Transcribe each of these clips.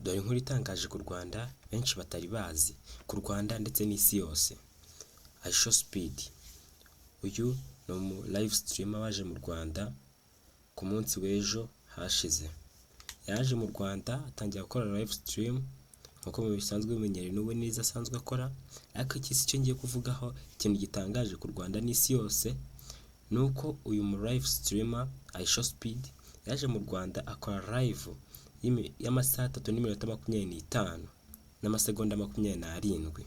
Dore inkuru itangaje ku Rwanda benshi batari bazi, ku Rwanda ndetse n'isi yose. IShowSpeed, uyu ni umu live streamer waje mu Rwanda ku munsi w'ejo hashize. Yaje mu Rwanda atangira gukora live stream nk'uko bisanzwe bimenyerewe, n'ubu nizo asanzwe akora, ariko iki si cyo ngiye kuvugaho. Ikintu gitangaje ku Rwanda n'isi yose ni uko uyu mu live streamer IShowSpeed yaje mu Rwanda akora live y'amasaha 3 n'iminota 25 n'amasegonda 27.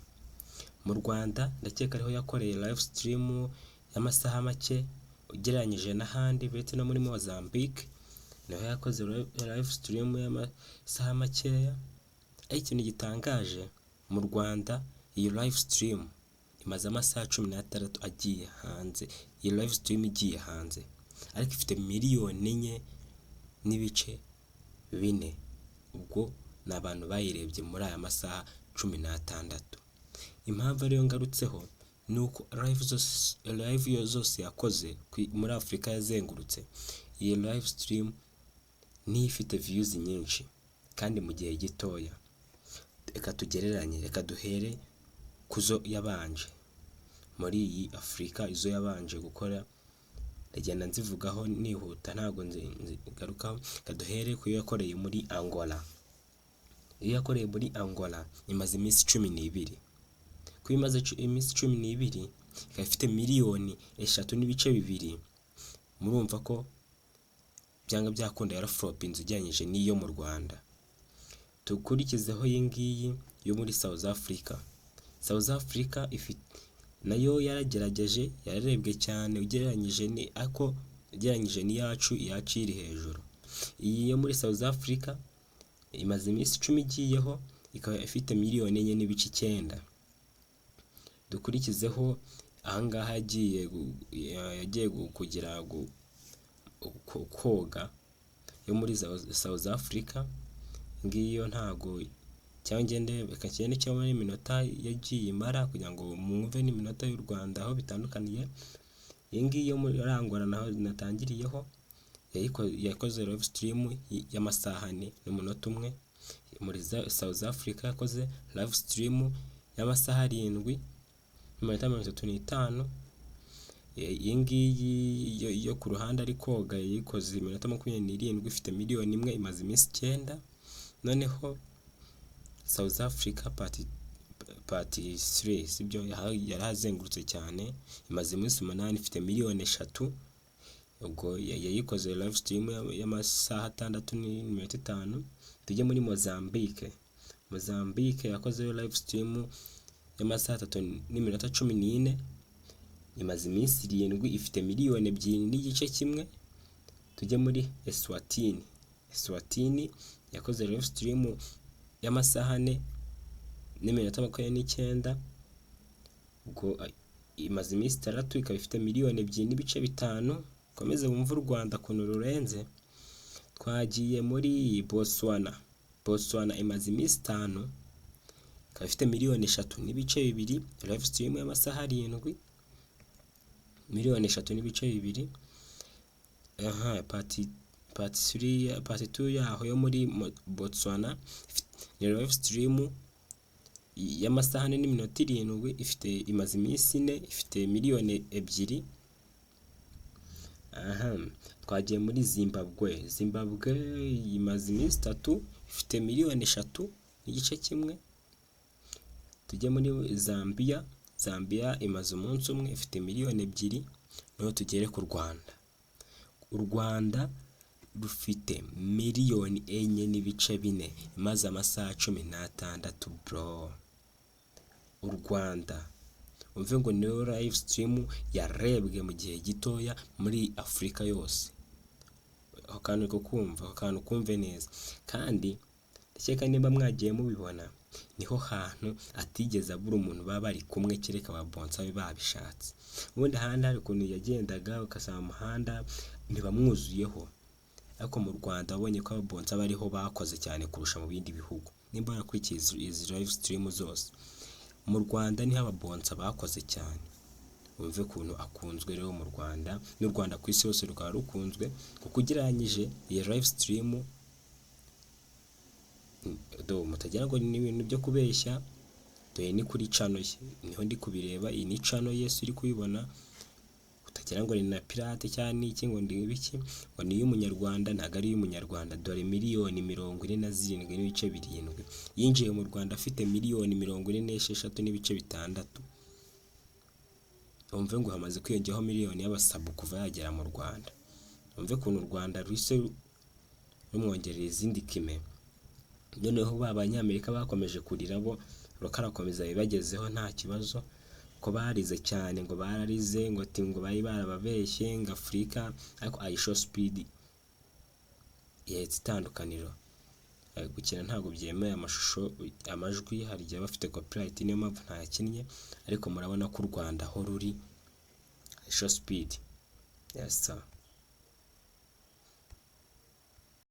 Mu Rwanda ndakeka ariho yakoreye live stream y'amasaha make ugereranyije n'ahandi, uretse no muri Mozambique niho yakoze live stream y'amasaha makeya. Ariko ikintu gitangaje, mu Rwanda iyi live stream imaze amasaha 16 agiye hanze, iyi live stream igiye hanze, ariko ifite miliyoni 4.4 billion. Ubwo ni abantu bayirebye muri aya masaha 16. Impamvu ariyo ngarutseho ni uko live zose yakoze muri Afurika yazengurutse, iyi live stream niyo ifite views nyinshi kandi mu gihe gitoya. Reka tugereranye, reka duhere ku zo yabanje muri iyi Afurika, izo yabanje gukora ndagenda nzivugaho nihuta, ntabwo nzigarukaho. Reka duhere ku yo yakoreye muri Angola. Iyo yakoreye muri Angola imaze iminsi 12. Kuba imaze iminsi 12 ikaba ifite miliyoni 3.2 billion, murumva ko byanga byakunda yaraflopinze ugereranyije n'iyo mu Rwanda. Dukurikizeho iyi ngiyi yo muri South Africa. South Africa ifite nayo yaragerageje, yararebwe cyane ugereranyije ni ariko ugereranyije n'iyacu, iyacu iri hejuru. Iyi yo muri South Africa imaze iminsi 10 igiyeho, ikaba ifite miliyoni 4.9 billion. Dukurikizeho ahangaha yagiye kugira koga yo muri South Africa, ngiyo ntago cyangwa ngende, reka ngende cyangwa n'iminota yagiye imara kugira ngo mwumve n'iminota y'u Rwanda aho bitandukaniye. Iyi ngiyi yo muri Angola naho natangiriyeho yakoze live stream y'amasaha 4 n'umunota 1. Muri South Africa yakoze live stream y'amasaha 7 n'iminota 35. Iyi ngiyi yo ku ruhande ari koga yayikoze iminota 27, ifite miliyoni 1, imaze iminsi 9. Noneho South Africa part three, sibyo, yarahazengurutse cyane, imaze iminsi 8, ifite miliyoni 3. Ubwo yayikoze live stream y'amasaha 6 n'iminota 5. Tujye muri Mozambique. Mozambique yakozeyo live stream y'amasaha 3 n'iminota 14, imaze iminsi 7, ifite miliyoni 2.1 billion. Tujye muri Eswatini. Eswatini yakoze live stream y'amasaha 4 n'iminota 29, ubwo imaze iminsi 6, ikaba ifite miliyoni 2.5 billion. Ukomeze wumve u Rwanda ukuntu rurenze. Twagiye muri Botswana. Botswana imaze iminsi 5, ikaba ifite miliyoni 3.2 billion, live stream y'amasaha 7, miliyoni 3.2 billion. Aha part three, part two yaho yo muri Botswana ni live stream y'amasaha 4 n'iminota 7, ifite, imaze iminsi 4, ifite miliyoni 2. Aha twagiye muri Zimbabwe. Zimbabwe imaze iminsi 3, ifite miliyoni 3.1 billion. Tujye muri Zambia. Zambia imaze umunsi umwe, ifite miliyoni 2. Noneho tugere ku Rwanda. U Rwanda rufite miliyoni 4.4 billion imaze amasaha 16, bro. U Rwanda, umve ngo niyo live stream yarebwe mu gihe gitoya muri Afurika yose. Ako kantu uri kukumva, ako kantu kumve neza. Kandi ndakeka niba mwagiye mubibona, niho hantu atigeze abura umuntu baba bari kumwe, kereka ba bouncer be babishatse. Ubundi ahandi hari ukuntu yagendaga ugasanga umuhanda ntibamwuzuyeho, ariko mu Rwanda wabonye ko aba bouncer bariho bakoze cyane kurusha mu bindi bihugu. Nimba warakurikiye izi live stream zose, mu Rwanda niho aba bouncer bakoze cyane. Wumve ukuntu akunzwe rero mu Rwanda, n'u Rwanda ku isi yose rukaba rukunzwe, kuko ugereranyije iyi live stream niyo yarebwe cyane. Do mutagira ngo ni ibintu byo kubeshya, dore ni kuri channel ye, niho ndi kubireba. Iyi ni channel ye, si uri kubibona? Utagira ngo ni na pirate cyangwa ni iki, ngo ni ibiki, ngo ni iy'Umunyarwanda. Ntabwo ari iy'Umunyarwanda. Dore 47.7 miliyoni. Yinjiye mu Rwanda afite 46.6 miliyoni. Wumve ngo hamaze kwiyongeraho miliyoni y'abasabu kuva yagera mu Rwanda. Wumve ukuntu u Rwanda ruhise rumwongerera izindi kime. Noneho ba Banyamerika bakomeje kurira bo, Rocky arakomeza bibagezeho nta kibazo, ko barize cyane, ngo bararize, ngo ati ngo bari barababeshye ngo Afurika. Ariko IShowSpeed yeretse itandukaniro. Gukina ntabwo byemewe amashusho, amajwi hari igihe aba afite copyright, niyo mpamvu ntayakinnye. Ariko murabona ko u Rwanda aho ruri, IShowSpeed, yes sir.